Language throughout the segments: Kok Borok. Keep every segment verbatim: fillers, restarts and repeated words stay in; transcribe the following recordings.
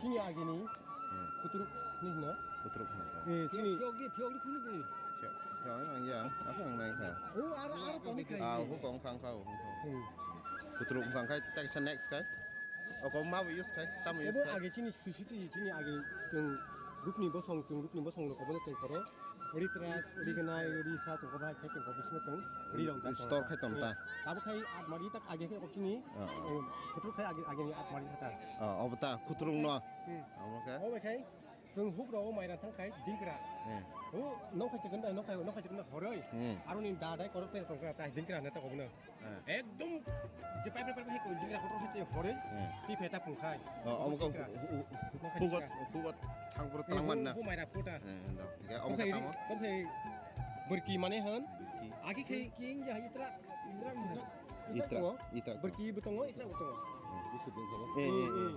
Chini agini Hmm. kuturuk ni hino. Kuturuk hino ta. Eh, chini. Phiyok di, phiyok di phunu di. Phiyok, phiyok ang ya, apa yang naik ha? Oh, ar, ar kami kai. Ah, hukong khang khau, hukong. Hmm. Kuturuk khang khai, tak sa next khai. Oko ma use khai, tam use Ebo khai. Age chini C C T V, chini age chwng rukni bosong, chwng rukni bosong rok obo tei koro. Ori tras, ori gwnai, ori sa chwng obo hai khai chwng obo sino chwng ori rok da Store khai tong ta. Abo khai at mari tak age khai obo chini. Ah, ah. Eh, kuturuk khai age, age ni at mari kha ta. Ah, obo ta kuturuk no. Hmm. Omo khe? Obo khai chwng huk rok o maira thang khai dingkra. Hmm. O nok khai chwng da, nok khai, nok khai chwng da horoi. Hmm. Aroni da dai korok tei tong kha ta dingkra na ta obo no. Eh. Ekdom je pai pai pai pai ko dingra kotor hete hore. Eh. Ti pheta pung khai. Oh, omo ko Dingra. Hu-, hu-, hu-, Nokha hugot, dingra. Hugot thang puro Eh, tang man na. Hu mai ra puta. Eh, ndo. Ke omo Kom khai ka tamo? Ri-, kom khai berki mane han. Berki. Agi khai king ja itra. Itra. Itra, itra. Berki betongo, itra betongo. Eh. Eh, eh, eh.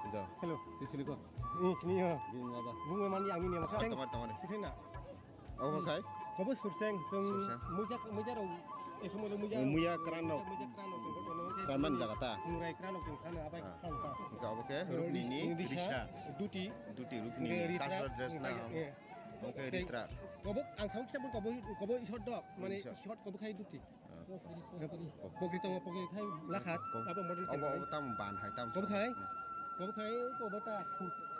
Ndo. Hello. Sisini ko. Eh, sini ya. Bung apa? Bung mandi angin ya maka. Ah, tamar, tamar. Sini na. Obo khai? Kobo surseng, chwng Surseng. Muja, muja rok, eh, somo lo muja Eh, rok. Muya kran rok. Muja kran rok, chwng kono, Kran man jaga ta? Murai kran rok, chwng khano, abai Ah. khano ta. Hingke obo khe Ri-, rukni ni risa, risa. Duti. Duti rukni Hingke ni ritra, cultural dress na hingke, omo. Eh. Omo khe Tei ritra. Kobo, ang thang kisa pun kobo, kobo isot dok, mane Isot. Isot kobo khai duti. Ah. Pokri tongo, pokri khai lakhat, Ko-, abo modern obo, khai. Obo tam ban hai tam Kobo sa. Khai? Hmm. Kobo khai, kobo ta.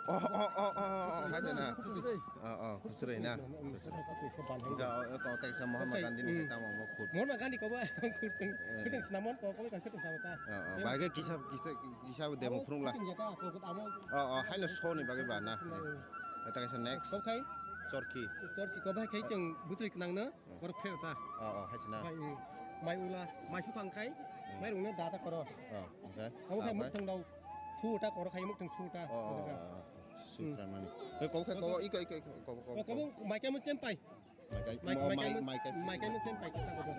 Oh, oh, oh, oh, oh, hai jana. Khusrei. Oh, oh, khusrei na. Khusrei. Khusrei. Khusrei. Khusrei. Enggak, oh, kau teks sama Mahatma Khusrei. Gandhi ni Hmm. Hai tamo mo khut. Mahatma Gandhi kobo khut teng, Eh. Khut teng senamon, kobo kobo khut teng senamon ta. Oh, oh, Yang bagai kisa, kisa, kisa demo Abo khurung lah. Khut teng jata, kobo abo. Oh, oh, hai no so ni bagai ba na. Hmm. Eta kaisa next. Kobo khai? Chorki. Chorki kobo khai cheng bujui kenang no. Hmm. Kobo pher ta. Oh, oh, hai sina. Mai, hmm. Mai ula, mai su phang khai, Hmm. Mai rung no da ta koro. Oh, okay. Abo khai Abai. Muk teng dau. Su ta koro khai muk teng su ta. Oh, oh, Kobo khai. Oh, oh. Su Hmm. Kran mani. Eh, kobo khai, kobo, iko, iko, iko, kobo, kobo. Oh, kobo, mai kai mo chem pai. Mai kai, Mai, mo, mai mai, kai mo, mai kai. Mai kai mo chem pai, kata kobo.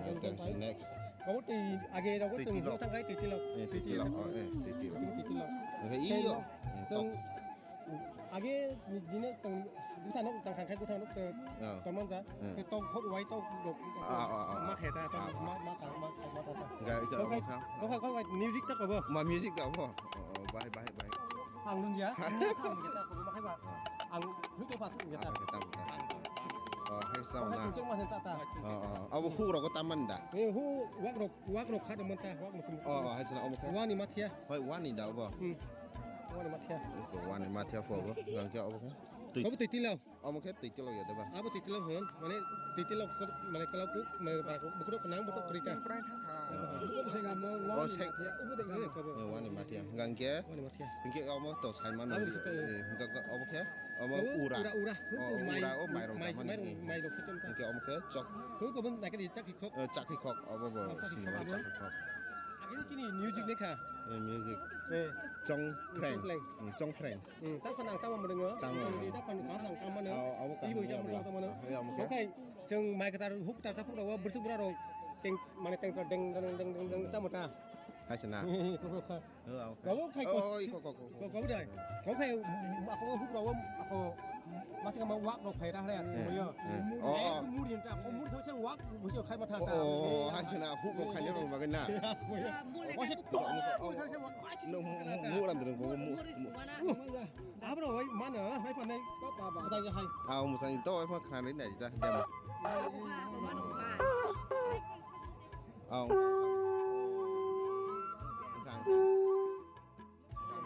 Eh, thanks, next. Kobo tei age rogo Tei teng tilo. Tang khai tei tilo. Eh, tei tilo, oh, eh, tei tilo. Tei tilo. Okay, Tei iyo. Lo. Eh, Teng kok. Age ni jine teng buta nok tang khai buta nok te Ah. Tong man ja. Eh. Te tok hot wai tok dok. Ah, ah, ah, ah. Ma khe ta ta Ah, ah. Ma, ma ta, ma, ma ta ta. Ga, ika Kok khai, apa kha? Kok khai, kok khai, music ta kobo. Ma music ta bo. Oh, oh, bahai, bahai, bahai. Ang nun ya. Ang nun ya ta kobo ma khai ba. Ang hui to pas ya ta. Ah, kita, kita. Oh, hai sa Kok khai na. Tuk ma ta ta. Oh, oh. Abo hu rok ta man da. Eh, hu wak rok, wak rok kha de man ta, wak rok. Oh, oh, hai sa na omo kha. Wani ma thia. Hoi, wani da bo. Hmm. Wani ma thia. Ko wani ma thia po bo. Gang kya obo kha. Tui. Kobo tei tilo. Omo khe twi tilo ya deba. Abo twi tilo hwn, mane twi tilo kok, mane kala kuk, mane para kuk, bukrok nang bukrok krita. Sing prai thang kha. Ah. Ubo se ngamo, Oh, wani se- mathia, ubo de ngamo. Eh, wani mathia. Hingga hingke? Wani mathia. Hingke omo to sai mano Abo ri-, se kaya. Eh, hingke omo khe? Omo Abo ura. Ura, ura. Oh, Mai, ura, oh, mairok mai, tamani. Mai, mairok, mairok khitan ta. Hingke omo khe chok. Hu ko bon naikhe chak khok. Eh, chak khok, obo bo Ah, chak sini khok, chak khok. Agini chini music lekha. Eh, music. Eh. Chong Phreng. Chong Phreng. Hmm, chong Phreng. Hmm, tak phano ang tamo mwngo. Tamo. Hmm, tak phano ang tamo mano. Oh, abo Ibo kaham jam ya, lo tamo mano. Ya, omo khe. Okai, chwng mai kwthar huk kwthar sa phukno o bwswk bwra rok teng, mane teng deng deng deng deng tamo ta. Hai se na. Oh, omo khe. Kabo khai Oh, ko. Oh, ko, ko, ko. Ko, ko dai. Ko khai ako huk rok ako mati kama wak rok khai ra hre. Eh, Yo. Eh. Oh, oh. Muri ta ko muri those wak busi khai ma tha ta. Oh, hai se na huk rok khai le rok bagwi na. Ko se to. Oh, oh. No, mu, mu, mu, ram dren ko, mu, mu. Abro, wai, mana, wai, panai. Ba, ba, ba. Hai. Ah, musani to, wai, pan khana ri nai da, dem. Ah.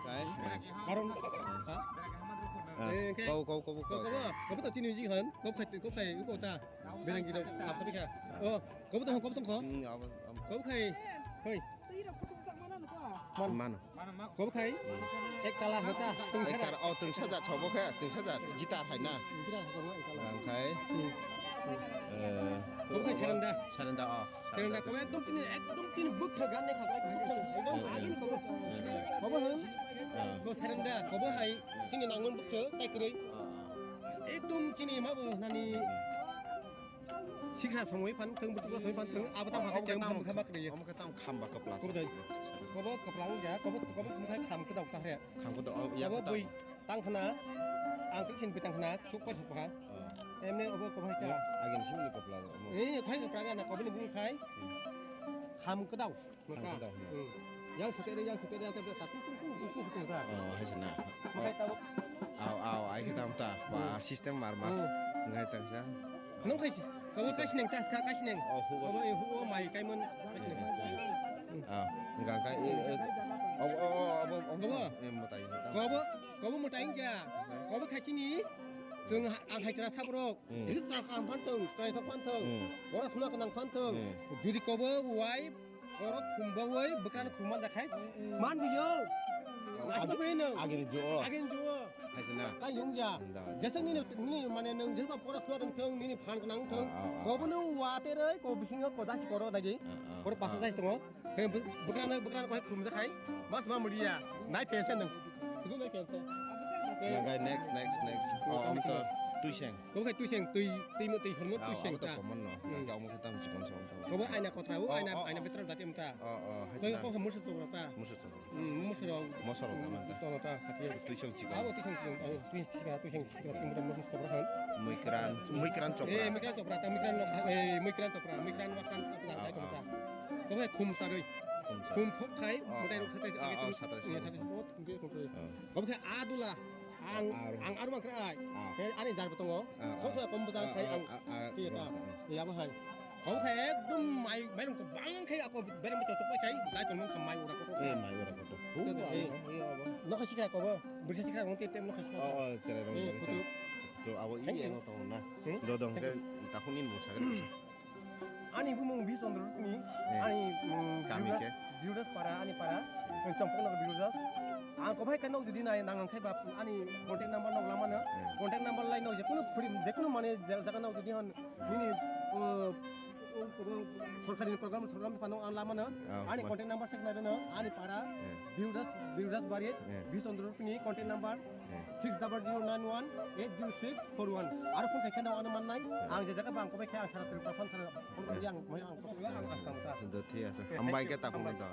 Kai. Karon. Ah. Eh, kai. Kau, kau, kau, kau, kau. Kau, kau, kau to chini ji han, kau khai, kau khai, kau ta. Bereng giro, apa sih kah? Oh, kau to, kau to kau. Hmm, apa, apa. Kau khai. Hoi. Man. Man. Kobo khai? Ek tala hota. Ek tala, oh, tengsa jat sobo khe, tengsa jat guitar hai na. Guitar hai kobo ek tala. Ang khai. Hmm. Eh, Kobo khai sarenda. Sarenda, oh. Sarenda kobo ekdom chini, ekdom chini bwkhra gan ne khabai. Ekdom Hmm. Agin kobo. Hmm. Kobo hwn. Hmm. Ko sarenda, kobo hai chini nangon bwkhra tai kwrwi. Hmm. Ekdom chini ma bo nani. Sikra songwi phan thung, buchukra songwi phan thung, abo tamo Obo khe cheng tamo, kham khama kwrwi. Obo khe tamo khamba kwpla Kobo dai. Kobo kwpla wngya, kobo, kobo mokhe kham kwdao kahre. Kham kwdao, oh, ya Kobo kwdao. Bui tang khna, ang khe sin bui tang khna, suk pai thok kha. Oh. Emne obo kobo hai ka. Agin simi kwpla, omo. Eh, khai kwpla ga na, kobo ni bung khai. Hmm. Kham kwdao. Kham kwdao, hmm. Hmm. Yang sete, yang sete, yang sete, ta tu, tu, tu, tu, tu, tu, tu. Oh, hai sana. Au, au, ai kita ta. Ba, hmm, system mar mar. Hmm. Ngai ta sa. Nung kaisi. Kamu kaisi neng tas ka kaisi neng. Oh, hubo. Kamu hubo mai kai mon. Kaisi neng. Ah, enggak kai. Oh, oh, oh, oh, oh. Kamu? Eh, mau tanya. Kamu, kamu mau tanya aja. Kamu kaisi ni. Sung ang hai chara sabrok. Hmm. Itu trak am phan thung, trai thok phan thung. Hmm. Ora khuna kanang phan thung. Hmm. Judi kobo wai, oro khumba wai, bwkrano khumma jakhai. Hmm, hmm. Man diyo. Agi-, agini juo. Agini juo. Hai sana. Kai yung ja. Hmm, da. Jesa nini, nini mane nung jesa pora khuna thung, nini phan kanang thung. Ah, ah, ah. Kobo no wa te roi, ko bisingo ko jasi koro dagi. Ah, ah, koro pasa ah. Jasi tongo. He, bu-, bukrano, bukrano koi khum jakhai. Mas ma mudia. Nai pensa nung. Kudu nai pensa. Yang kai next, next, next. Oh, om to tuiseng. Kau kai tuiseng, tui, tui mo tui hormo tuiseng ta. Common no. Hmm. Yang kai om kita mesti konsol. Kau aina kotra, oh, aina, oh, aina betra dati emta. Oh, oh, hai sana. Kau kau musu sobra ta. Musu sobra. Hmm, musu rau. Musu rau kaman ta. Tono ta, hati. Tuiseng chikon. Abo tuiseng chikon. Oh, tuiseng chikon, tuiseng chikon. Muikran, muikran chopra. Eh, muikran chopra, ta muikran no, eh, muikran chopra, muikran wakran chopra, ah, chopra. Kobe khum sarui. Khum sarui. Khum khok khai, ah, butai rok khatai, ah, ah, satai, satai. Khum khok khai. Ah. Kobe khai adula. Ang, ah, ang aru mangkra ai. Ah. Eh, ani jar betongo. Ah, ah. Khok khai kom bujang khai ang. Ah, ah, ah. Tiya ta. Ah, ah. Ya bahai. Hau khai ekdom mai, mairung kwbang khai ako berem bo chokpai khai, dai tongmung kha mai ura kotor. Eh, mai ura kotor. Hu, eh, eh. Nokha sikra kobo, bwrsa sikra rong te tem nokha sikra. Oh, oh, chera rong. Eh, kutu. To abo i eno tong na. Hmm? Dodong ke takhuni mung sagre. Ani bumung Bisondro ni, eh, ani, mm, kami ke? Birudas para, ani para, Chompok Nagar Birudas. Ang kobai ka nok jodi nai nang ang khai ba ani contact number nok lamano. Eh. Contact number lai nok jekunu free, jekunu mane jaga nok jodi hon nini, uh, uh, uh, sorkari program, sorkari phano ang lamano. Ah, ani contact number check nai reno, ani para, eh, Birudas, Birudas Bari, eh, Bisondro ni contact number, eh, six double zero nine one eight zero six four one. Aro phone khai kheno ano mannai, eh, ang je jaga ba ang kobai khai ang sara Tripura phone sara phone, eh, ang, ang, ang, ang, ang, ang, Do thik ase. Hambai khe ta phone do.